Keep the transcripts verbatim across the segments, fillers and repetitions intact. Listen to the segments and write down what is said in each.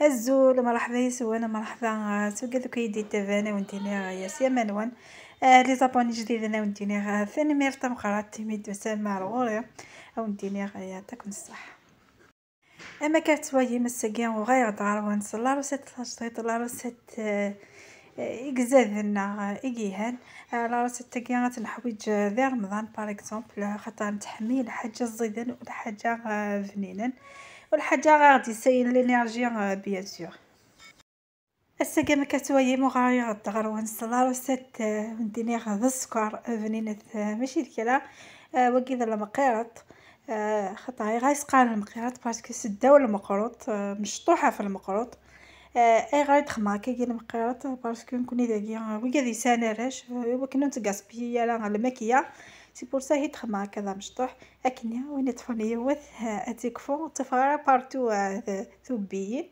Azul, mṛeḥba yes-wen, mṛeḥba, ah, s wigad akk i yi-d-yettaban, a wen-d-iniɣ, ah, yas yama-nwen. Ah, les abonnés ijdiden, a wen-d-iniɣ, ah, tanemmirt tameqqrant imi d-tusam ar ɣur-i, a wen-d-iniɣ, ah, yeɛṭikum ṣṣeḥḥa. Am akka tettwayim ass-agi uɣaleɣ-d ɣer-wen s la recette tajdiṭ, la recette, ah, ah, i izaden neɣ, ah, i yelhan. Ah, la recette-agi ad tt-neḥwiǧ, ah, di Remḍan, par exemple, ah, xaṭer nettḥemmil lḥaǧa ẓiden u lḥaǧa, ah, bninen. U lḥaǧa ara ɣ-d-yessayen l'énergie, euh, bien sûr. Ass-agi, ma akka tettwayim, uɣaleɣ-d ɣer-wen s la recette, euh, n diniɣ d sskeṛ, euh, bninet, euh, mačči d kra. Euh, wagi d lemqirat, euh, xaṭer ayɣer i s-qqaren lemqirat, parce que seddaw lmeqruṭ, euh, mecṭuḥ ɣef lmeqruṭ. Euh, ayɣer i d-xedmeɣ akkagi lemqirat? Parce que nekkni dagi, euh, wigad yesɛan arrac, euh, i wakken ur nettgaspiyi ara lmakya, c'est pour ça i d-xedmeɣ akka d amecṭuḥ. Akken win iṭṭfen yiwet, eh, ad tikfu, ur ttafeɣ ara partout, eh, t-, tubbiyin.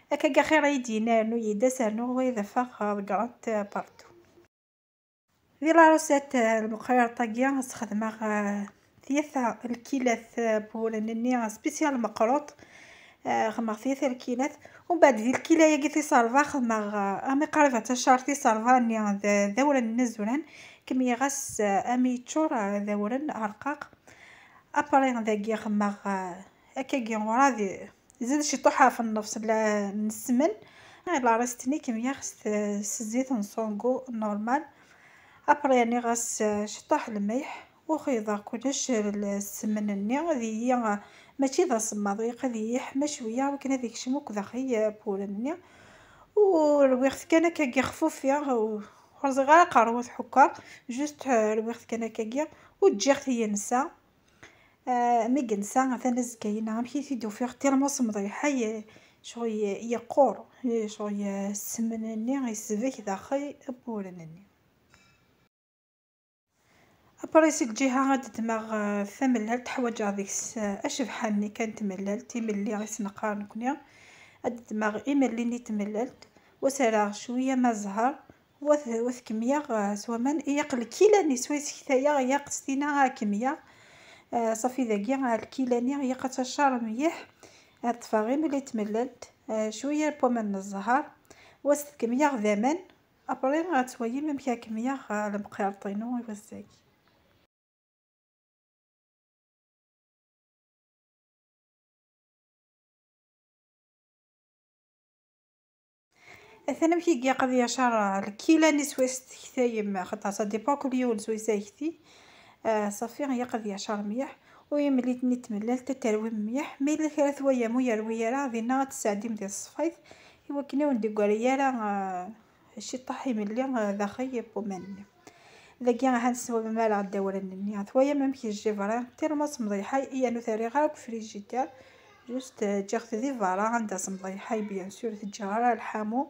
Akkagi axir ad yi-d-yini rnu-yi-d, ad s-rnuɣ wayeḍ afeɣ, eh, ḍeggreɣ-t, eh, partout. Di la recette, eh, lmeqrirt-agi, ad sxedmeɣ, eh, tlata lkilat, eh, n wuren-nni, eh, spécial meqruṭ. Eh, xedmeɣ tlata lkilat. Umbeɛd di lkila-agi tis ṛebɛa xedmeɣ, eh, armi qrib ad tacar tis ṛebɛa-nni d, d awren n azuran. Kemmleɣ-as, eh, armi yeččur, eh, d awren arqaq. Après dagi xedmeɣ, eh, akkagi ɣur-i zid ciṭuḥ ɣef nnefs la, n ssmen. La reste-nni kemmleɣ s, s zzit n songo normal. Après rniɣ-as, eh, ciṭuḥ lmelḥ. U xeyḍeɣ kullec, ssmen-nni ad iyi-, mačči d asemmaḍ, ilaq ad iyi-yeḥma cwiya wakken ad ikcem akk daxel, eh, n wuren-nni. U rwiɣ-t kan akkagi xfufi, u ur rẓiɣ ara aqerru ad ḥukkeɣ, juste, eh, rwiɣ-t kan akkagi, u ǧǧiɣ-t yensa. Eh, mi yensa, atan azekka-ina, amek i t-id-ufiɣ, tellement semmeḍ lḥal, eh, ccɣel yeqqur, eh, ccɣel, eh, ssmen-nni yesbek daxel n wuren-nni. Après, si lǧiha ad ddmeɣ, eh, tamellalt, ḥwaǧeɣ deg-s, eh, acebḥan-nni kan n tmellalt, imelli i s-neqqar nekni. Ad ddmeɣ imelli-nni n tmellalt, wa s-rreɣ cwiya ma zzher, wa t-, wa t-kemmleɣ, eh, s waman, ilaq lkila-nni s way sektayeɣ, ilaq s tina ad kemmleɣ. Eh, ṣafi dagi, eh, lkila-nni ilaq ad tacar mliḥ. Ad ṭṭfeɣ imelli n tmellalt, eh, cwiya n waman n zzher, wa s-t-kemmleɣ d aman. Après, ad twayim amek ara kemmleɣ, eh, lemqirt-inu i wass-agi. Atan amek i ilaq ad yacar lkila-nni s way s-tektayem, xaṭer ça dépend kul yiwen s way s-ayekti. Ah, ṣafi, ilaq ad yacar mliḥ. U imelli-nni n tmellalt ad terwim mliḥ. Ma yella kra twayam ur yerwi ara, dinna ad tesɛeddim di tṣeffayt, i wakken ur wen-d-iggari ara, ah, ciṭṭaḥ imelli, eh, daxel n waman-nni. Dagi ahan teswam ara ddaw awren-nni. Twayam amek yejjibra, tellement semmeḍ lḥal, yernu ur t-rriɣ ara deg frigidaire. Juste, eh, ǧǧiɣ-t di berra, anda semmeḍ lḥal, bien sûr, ur t-ǧǧiɣ ara lḥamu.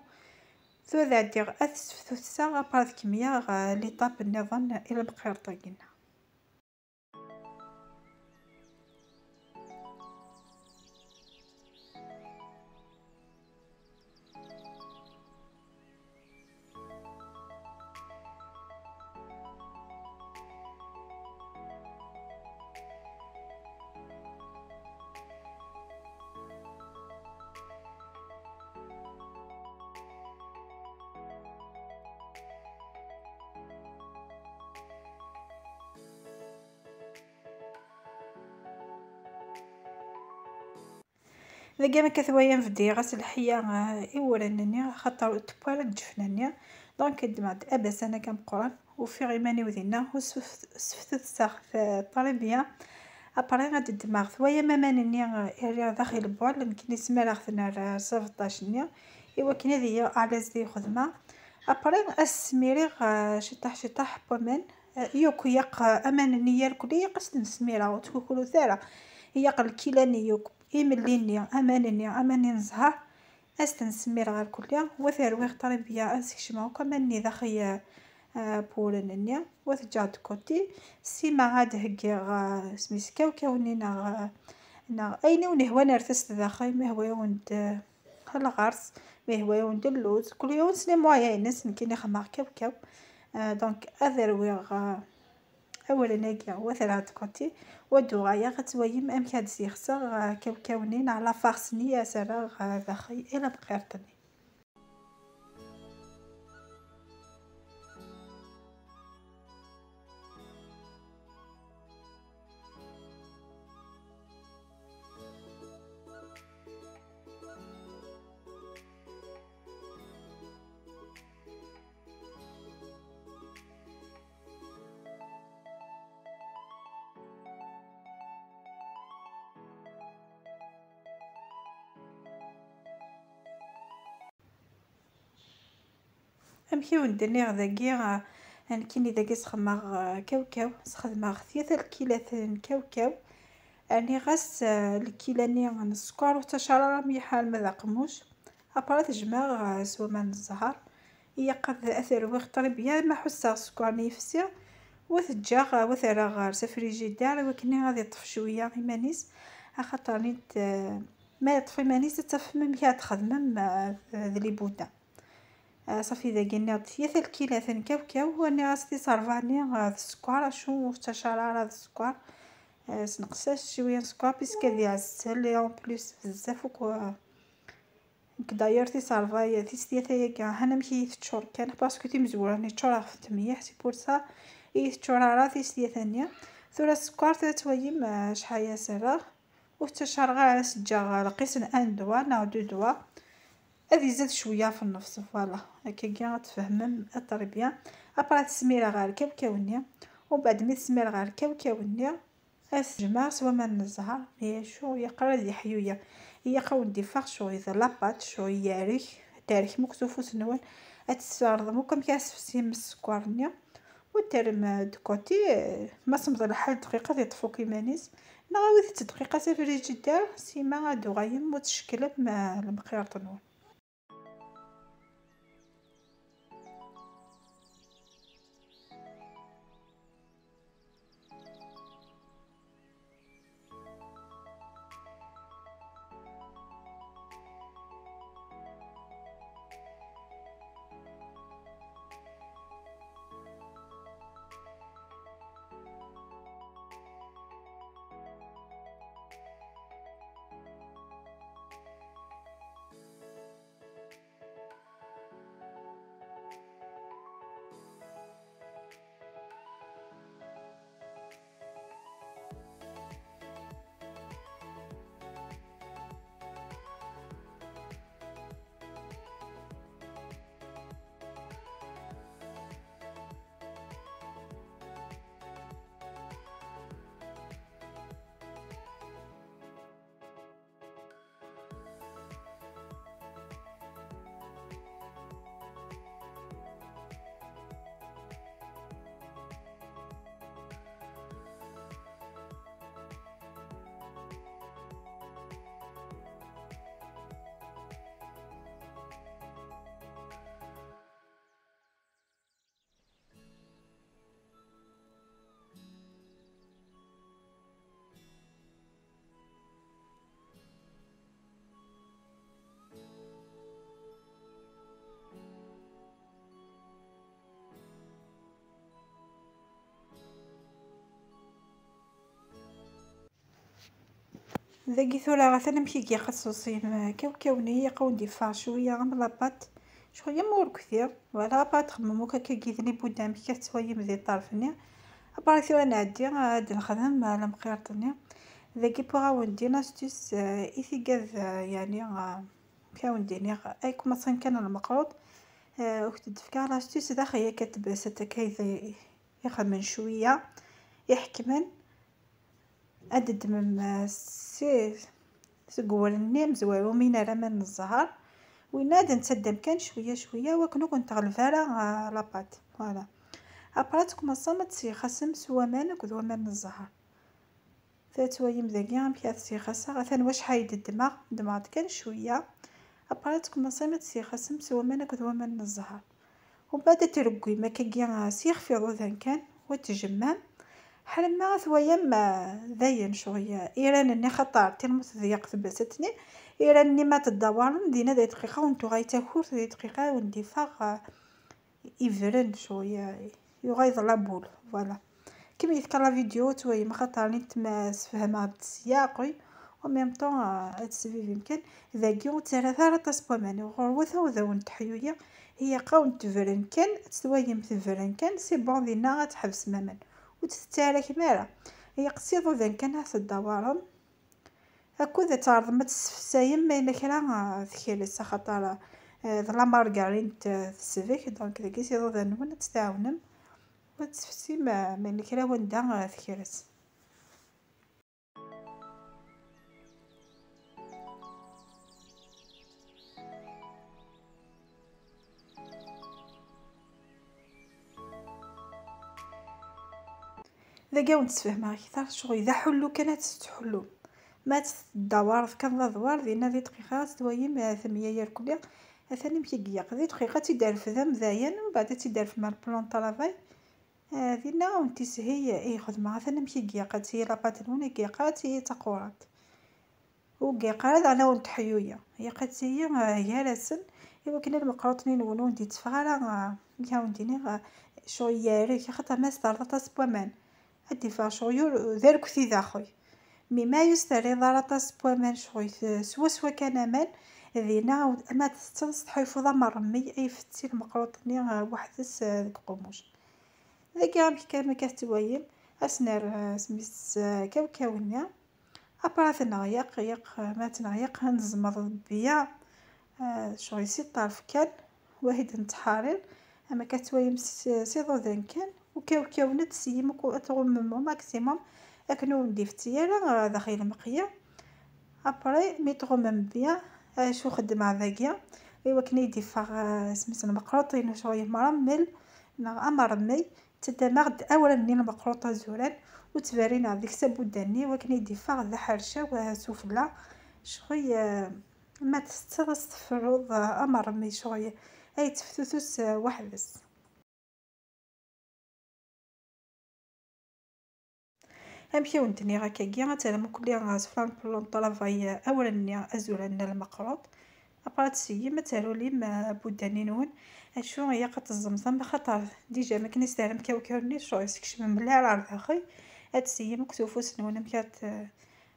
Tura ad ɛeddiɣ ad t-sseftutseɣ, après ad kemmleɣ, eh, l'étape nniḍen i lemqirt-agi. Dagi, am akka twayam, bdiɣ-as lḥiya, eh, i wuren-nni, axaṭer ur tewwi ara lǧefna-nni. Donc, ddmeɣ-d abasan akka ameqqran, ufiɣ iman-iw dinna, u sef-, sseftutseɣ-t, eh, très bien. Après, ad d-ddmeɣ, twayam aman-nni, eh, i rriɣ daxel n bol, nekkini smireɣ-ten ar, eh, s abeṭṭac-nni, i wakken ad iliɣ à l'aise di lxedma. Après, ad smiriɣ, eh, ciṭṭaḥ ciṭṭaḥ n waman. Eh, yakk, yaq, eh, aman-nni irkelli, yaq ad s-ten-smireɣ, ur ttkukrut ara. Yaq lkila-nni yakk, imelli-nni, aman-nni, aman-nni n zzher, ad s-ten-smireɣ irkelli, wa t-rwiɣ très bien, ad sekcmeɣ akk aman-nni daxel, eh, eh, n wuren-nni, wa t-ǧǧeɣ de côté. Sima ad heggiɣ, eh, isem-is kawkaw-nni neɣ, eh, neɣ ayen i wen-ihwan rret-as-t daxel, ma ihwa-yawen-d, eh, lɣers, ma ihwa-yawen-d lluz, kul yiwen s les moyens-ines, nekkini xedmeɣ kawkaw. Euh, donc, ad rwiɣ, euh, Awalen-agi wa terɛed côté, wa d-uɣaleɣ ad twayem amek ad d-sixseɣ, eh, kawkaw-nni neɣ la farce-nni ad s-rreɣ, eh, daxel i lemqirt-nni. Amek i wen-d-nniɣ dagi, ah, nekkini dagi sxedmeɣ, ah, kawkaw, sxedmeɣ tlata lkilat n kawkaw. Rniɣ-as, ah, lkila-nni n sskeṛ, ur ttac ara mliḥ arma d aqemmuc. Après tejmeɣ, ah, s waman n zzheṛ. Ilaq ad, ad t-rwiɣ très bien, ma ḥusseɣ sskeṛ-nni yefsi, wa t-ǧǧeɣ, ah, wa t-rreɣ ɣer sa frigidaire, i wakken ad iṭṭef cwiya iman-is, axaṭer nit, ah, ma yeṭṭef iman-is ad tafem amek ara txedmem, ah, d les boudins. Ah, ṣafi dagi nniɣ-d tlata lkilat n kawkaw, rniɣ-as tiṣerba-nni, ah, d sskeṛ, acu ur ttac ara d sskeṛ. Ah, sneqs-as cwiya n sskeṛ, puisque ad iɛessel, et en plus bezzaf akk, ah, nekk d'ailleurs tiṣerba-ya, tis tlata-yagi, han amek i yi-teččur kan, parce que timezwura-nni ččureɣ ɣef ttemyiḥ, c'est pour ça i yi-teččur ara tis tlata-nni. Tura sskeṛ, tura twayim, ah, acḥal i as-rreɣ. Ur ttac ara, ad as-ǧǧeɣ lqis n un doigt neɣ deux doigts. Ad izad cwiya ɣef nnefs, voilà. Akkagi ad tfehmem très bien. Après ad t-smireɣ ɣer lkawkaw-nni. Umbeɛd mi t-smireɣ ɣer lkawkaw-nni, ad t-jemɛeɣ s waman n zzheṛ. Mais acu, ilaq ara ad yeḥyuya. Ilaq ad wen-d-iffeɣ cwiya d la pâte, cwiya yeɛrek. Ad terkem akk s ufus-nwen. Ad tesserḍem akk amek ara tesfesim sskeṛ-nni. Wa terrem, euh, de côté, euh, ma semmeḍ lḥal dqiqa ad iṭṭef akk iman-is, neɣ awit-tt dqiqa s frigidaire, sima ad d-tuɣalem ur tcekklem, euh, lemqirt-nwen. Dagi tura atan amek i ilaq ad tṣuṣim kawkaw-nni, ilaq ad wen-d-iffeɣ cwiya am la pâte, cwiya am urkti, voilà, après ad txemmem akk akkagi d les boudins amek i tettwalim di ṭṭerf-nni. Après tura nɛeddi ad nexdem lemqirt-nni. Dagi wwiɣ-awen-d une astuce, euh, i tigad, euh, yeɛni, euh, amek ara wen-d-iniɣ, ay kumaṣan kan lmeqruḍ, euh, ur k-d-fkiɣ l'astuce daxel yakk, ad tbasat akka i ixedmen cwiya, iḥekmen. Ad d-ddmem, eh, si, seg uwren-nni amezwaru mi nara aman n zzher. Winna ad nettaddam kan cwiya cwiya, wakken ur kent-teɣleb ara, eh, la pâte. Voilà. Après ad tkumaṣam ad tessixasem s waman akked waman n zzher. Tettwalim dagi amek ara tessixaseɣ. Atan wacḥal i d-ddmeɣ, ddmeɣ-d kan cwiya. Après ad tkumaṣam ad tessixasem s waman akked waman n zzher. Umbeɛd ad treggim akkagi, ah, s yixef iḍudan kan, wa tjemmam. Ḥala ma twayam, ah, dayen cɣel, ah, iran-nni, xaṭer tellement tḍeyyeq tbasat-nni, iran-nni ma teddawarem, dinna di dqiqa wen-tuɣal takurt, di dqiqa wen-d-iffeɣ, ah, ibren cɣel, ah, yuɣal d la boule, voilà. Kemmlet kan la vidéo, twayem axaṭer nitma sfehmeɣ-d s yeɛqel, en même temps, euh, ad tesvivim kan. Dagi ur ttarrat ara aṭas n waman, ɣurwat ad awen teḥyuya, ilaq awen tebren kan, ad twayem tebren kan, c'est bon, dinna ad tḥebsem aman. Ur tt-tettarakem ara. Ilaq s iḍudan kan ad teddawarem. Akud ad tɛerḍem ad tessefsayem ma yella kra, ah, tekres, axaṭer, ah, d la margarine, ah, tesbek, donc dagi s iḍudan-nwen ad tt-tɛawnem, ad tessefsim, ah, ma yella kra wanda, ah, tekres. Dagi ad wen-d-sfehmeɣ akteṛ, ccɣel d aḥullu kan ad tettḥullum. Ma ad tettdawareḍ kan d adwar, dinna di dqiqa ad twayem, ah, temya irkelli, atan amek i ilaq. Di dqiqa ad tt-id-refdem dayen, mbeɛd ad tt-id-refdem ar plan n travail. Ah, dinna ad wen-tishil i xedmeɣ, atan amek i ilaq ad tili la pâte-nwen, i ilaq ad tili d taqurant. Ur ilaq ara daɣen ad wen-teḥyuya, ilaq ad tili, ah, gar-asen, i wakken lmeqruṭ-nni-nwen ur wen-d-yetteffeɣ ara, ah, amek ara wen-d-iniɣ, ah, ccɣel yerrek, axaṭer ma s-terreḍ aṭas n waman, ad d-iffeɣ ccɣel d arekti daxel. Mi ma ur s-terriḍ ara aṭas n waman, ccɣel t-, swaswa kan aman, dinna ma tettetteḍ s tḥulfuḍ am rrmey ay ifetti lmeqruṭ-nni, ah, weḥd-s, ah, deg uqemmuc. Dagi amek kan, amek ad twayem, ad s-nerr, ah, smis, ah, kawkaw-nni. Après ad t-neɣyaq, yaq, ma ad t-neɣyaq, ad nezmeḍ bya, ah, ccɣel si ṭṭerf kan, wahid n ttḥarir, am akka ad twayem s, s iḍudan kan, ukawkaw-nni ad tseyyem, ad tɣummem au maximum, akken ur wen-d-ifetti ara, ah, daxel lmeqla. Après, mi tɣummem bya, acu xeddmeɣ dagi, i wakken i d-iffeɣ, ah, smis n lmeqruṭ-inu ccɣel mremmel, neɣ am rrmey, ttaddameɣ-d awren-nni n lmeqruṭ azuran, u ttberrineɣ deg-s abuddan-nni, i wakken i d-iffeɣ d aḥercaw, ah, sufella, ccɣel, ah, ma tettetteḍ ad s-tefruḍ, ah, am rrmey, ccɣel ay teftutus, ah, weḥd-s. Amek i wen-d-nniɣ akkagi, ad terrem akk-nni s plan, plan n ṭṭlaba, awren-nni azuran n lmeqruṭ. Après ad tseyyem, ad terulim, ah, abuddan-nni-nwen. Acu ilaq ad teẓẓmem axaṭer déjà mi akken i s-terram kawkaw-nni, ccɣel yeskecmem mliḥ ar daxel. Ad tseyyem akk s ufus-nwen amek ad t-,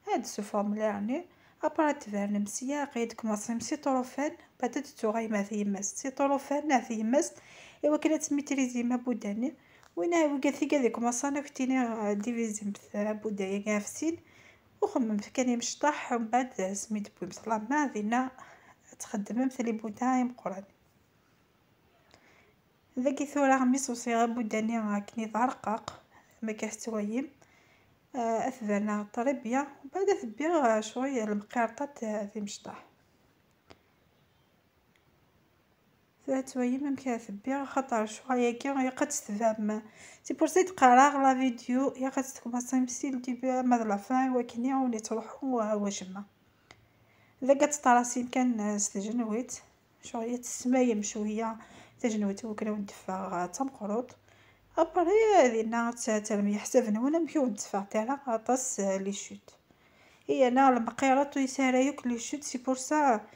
ad d-tessufɣem lɛerni. Après ad tbernem sya, aql-i ad tkumaṣim si ṭṭurufan, bad ad d-tuɣalem ar tyemmast, si ṭṭurufan ar tyemmast, i wakken ad tmitrizim abuddan-nni. Win, wigad, tigad ikumaṣan, ad k-ttiniɣ, ah, divizimt abudda-agi ɣef sin, u xemmemt kan imecṭaḥ, mbeɛd asmi d-tewwimt la main, dinna ad txeddmemt les boudins imeqqranen. Dagi tura mi s-usiɣ abudda-nni akken i d arqaq, ma akka tettwayim, ah, ad t-berneɣ très bien, mbeɛd ad t-bbiɣ, ah, cwiya lemqirṭat, ah, d imecṭaḥ. Tura twayim amek ara t-bbiɣ, axaṭer ccɣel-agi ilaq ad tt-tebɛem. C'est pour ça i d-qqareɣ la vidéo ilaq ad tt-tkumaṣim si le début ama d la fin, i wakken ur wen-ittruḥu wacemma. Dagi ad teṭṭarasim kan, eh, s tjenwiṭ, ccɣel ad tesmayem cwiya tajenwiṭ i wakken ad wen-d-teffeɣ, eh, d tameqrut. Après, eh, dinna ad tt-, ad terrem leḥsab-nwen amek ur wen-d-teffeɣ ara aṭas, eh, les chutes. Ihi, ana lemqirṭ ur yesɛi ara yakk les chutes, c'est pour ça,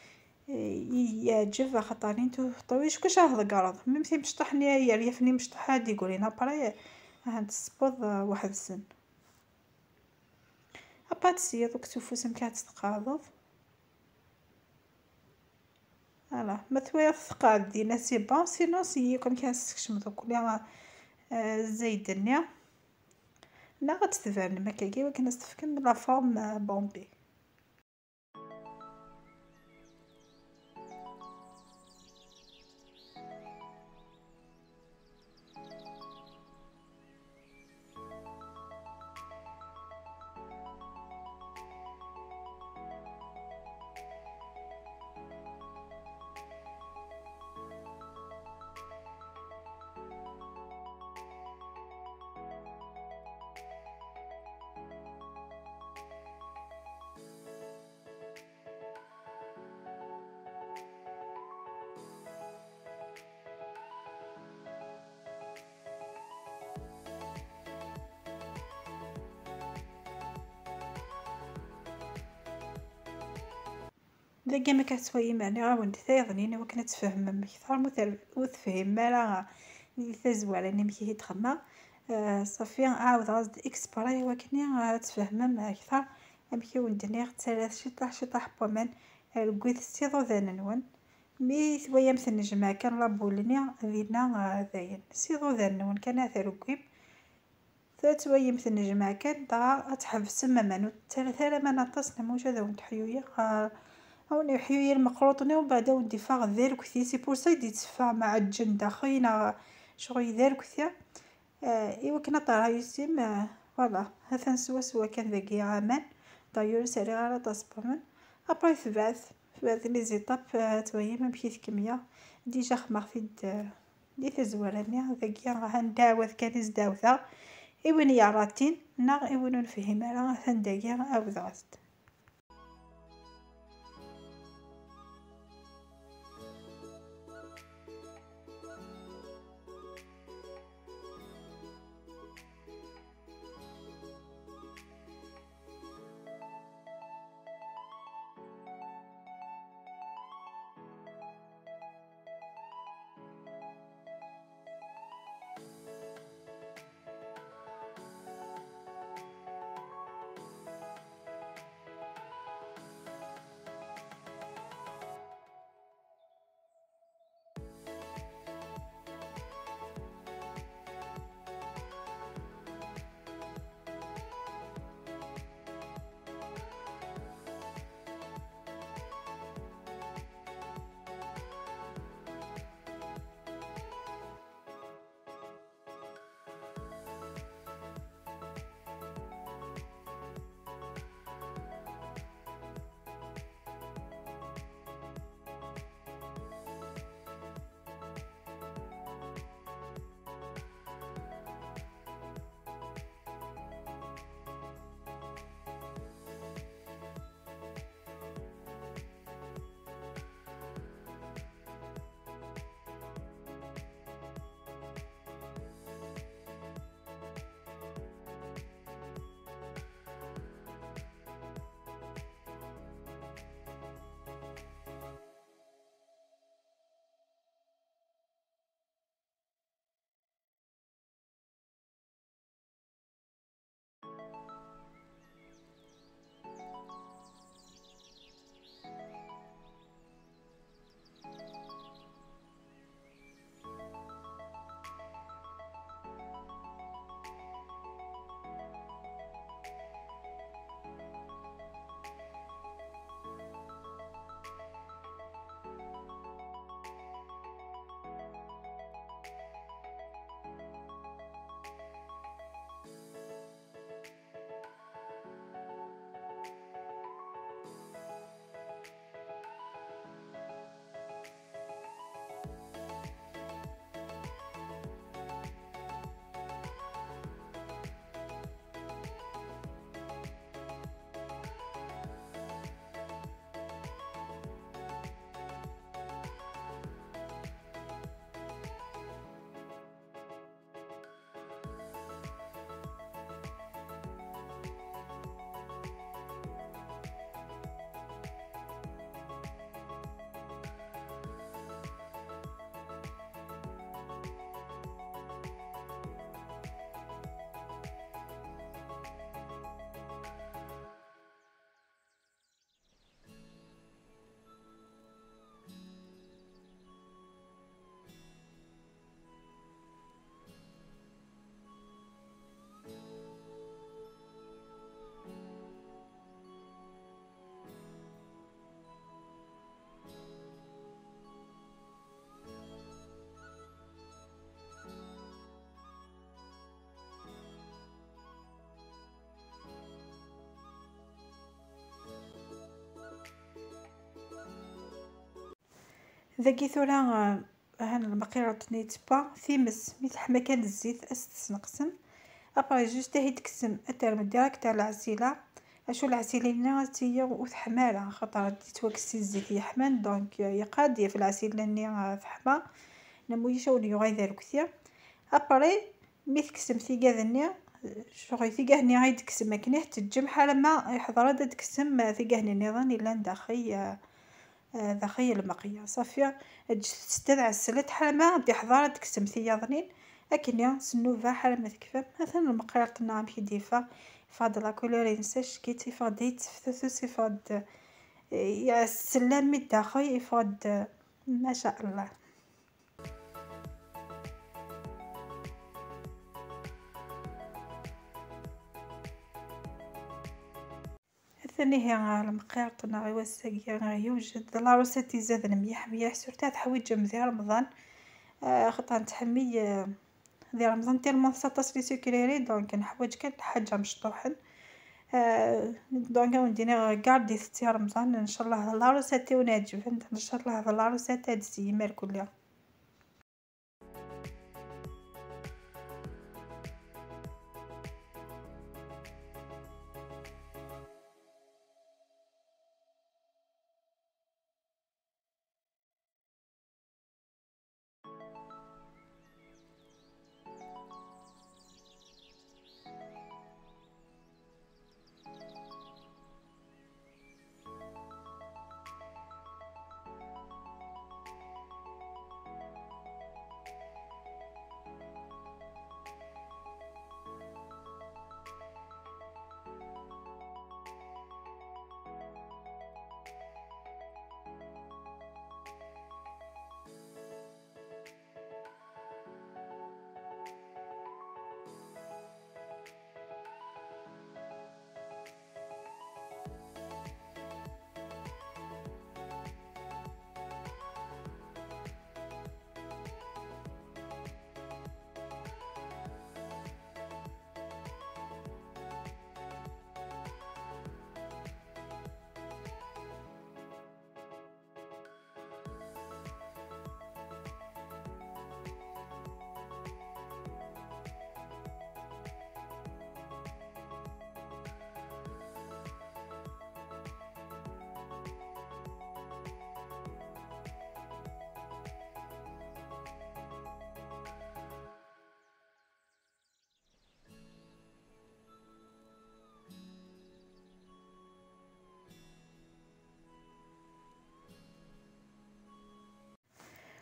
eh, i yeɛǧeb axaṭer-nni tuṭṭawic kuc ad tḍeggreḍ. Même timecṭaḥ-nni, yeryafen imecṭaḥ ad d-igrin après, ahan tessewweḍ, eh, weḥd-sen. Après ad tesyiḍ akk s ufus amek ad tt-tqeɛdeḍ. Voilà, ma twayeḍ tqeɛɛed dinna c'est bon, sinon seyyi-k amek ad tessekcmeḍ akk, eh, zzayed-nni. Neɣ ad tt-tbernem akkagi, i wakken ad s-tefkem la forme, eh, bombée. Dagi, ma akka tettwayim, rniɣ-awen-d tayeḍnin i wakken ad tfehmem kter, ma ur ter-, ur tefhimem ara di tazwara-nni amek i t-id-xedmeɣ. Ah, ṣafi, ɛawdeɣ-as-d exprès i wakken ad tfehmem akteṛ. Amek i wen-d-nniɣ, ttalat ciṭṭaḥ ciṭṭaḥ n waman, reggwit s iḍudan-nwen. Mi twayam tennejmaɛ kan la boule-nni, dinna, ah, dayen, s iḍudan-nwen kan ad treggwim. Twayam tennejmaɛ kan, dɣa ad tḥebsem aman, ur tettalat ara aman aṭas, neɣ ma ulac ad awen-d-ḥyuyeɣ, ah, ad awen-iḥyuy lmeqruṭ-nni, umbeɛd ad awen-d-iffeɣ d arekti. C'est pour ça i d-itteffeɣ mɛeǧǧen daxel, neɣ ccɣel d arekti. Ah, i wakken ad terha yis-m, ah, voilà, ha-t-an swaswa kan dagi aman. D'ailleurs, ur sɛiɣ ara aṭas n waman. Après, tebɛet, tebɛet les étapes, ah, twayam amek i tkemmel. Déjà xedmeɣ-t-id, ah, di tazwara-nni, dagi, ah, ha-t-an dɛawat kan i s-d-ɛawdeɣ. I win yerratin, neɣ i win ur nefhim ara, ha-t-an dagi, ɛawdeɣ-as-d. Dagi tura, ah, han lmeqriṭ-nni yettewwa, times mi teḥma kan zzit ad s-tesneqsem. Après juste ahi d-tekksem ad terrem direct ar lɛesila. Acu lɛesila-nni ad tili ur teḥma ara, xaṭer ad yettwakkes si zzit yeḥman, donc, ah, yeqqa ad yaf lɛesila-nni, ah, teḥma. Neɣ ma ulac ad wen-yuɣal d arekti. Après, mi tekksem tigad-nni, ccɣel tigad-nni ay d-tekksem akken i teǧǧem, ḥala ma yeḥḍer ad d-tekksem tigad-nni nniḍen yellan daxel, eh, eh, daxel lmeqya. Ṣafi, ǧǧet-tt ad ɛesselet ḥala ma d-iḥḍer ad d-tekksem tiyaḍnin. Akken ya s nnuba ḥar ma tekfam. Atan lmeqrirt-nneɣ amek i d-yeffeɣ. Yeffeɣ-d la couleur-ines ack-itt, yeffeɣ-d yetteftutus, yeffeɣ-d, eh, ya sslam mi daxel, yeffeɣ-d, eh, ma sha Allah. Atan ihi lmeqrirt-nneɣ i wass-agi yewjed. D la recette izaden mliḥ mliḥ, surtout ad teḥwiǧem di Remḍan, eh, xaṭer nettḥemmil, eh, di Remḍan tellement s aṭas les sucreries, donc neḥwaǧ kan lḥaǧa mecṭuḥen. Eh, donc ad wen-d-iniɣ gardit-tt i Remḍan, ncallah la recette i wen-iɛeǧben, ncallah d la recette ad d-tessiyem irkelli.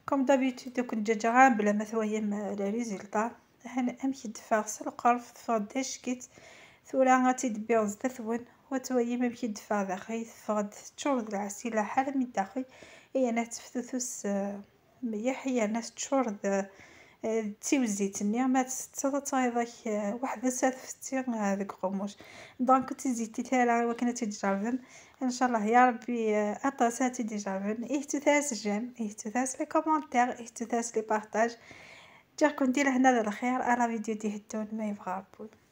Comme d'habitude, ur ken-ǧǧaǧeɣ ara bla ma twalim, euh, les résultats. Amek i d-teffeɣ s lqerf, teffeɣ-d d ack-itt. Tura ad tt-id-tbiɣ zdat-wen, u ad twalim amek i d-teffeɣ daxel. Teffeɣ-d teččur d lɛessi, la ḥala mi d daxel. Yerna tetteftutus, euh, mliḥ, yerna teččur d, euh, d tiwzit-nni. Ma tettetteḍ ad tawiḍ ak, euh, weḥd-s ad tfetti, euh, deg uqemmuc. Donc ur tt-id-zittit ara i wakken ad tt-id-tjerrbem. Ncallah ya Rebbi, eh, aṭas ara tt-id-ijerrben. Ihtu-as j'aime, ihtu-as les commentaires, ihtu-as les partages. Ǧǧiɣ-ken di lehna d lxir, à la vidéo d-iheddun ma yebɣa Rebbi.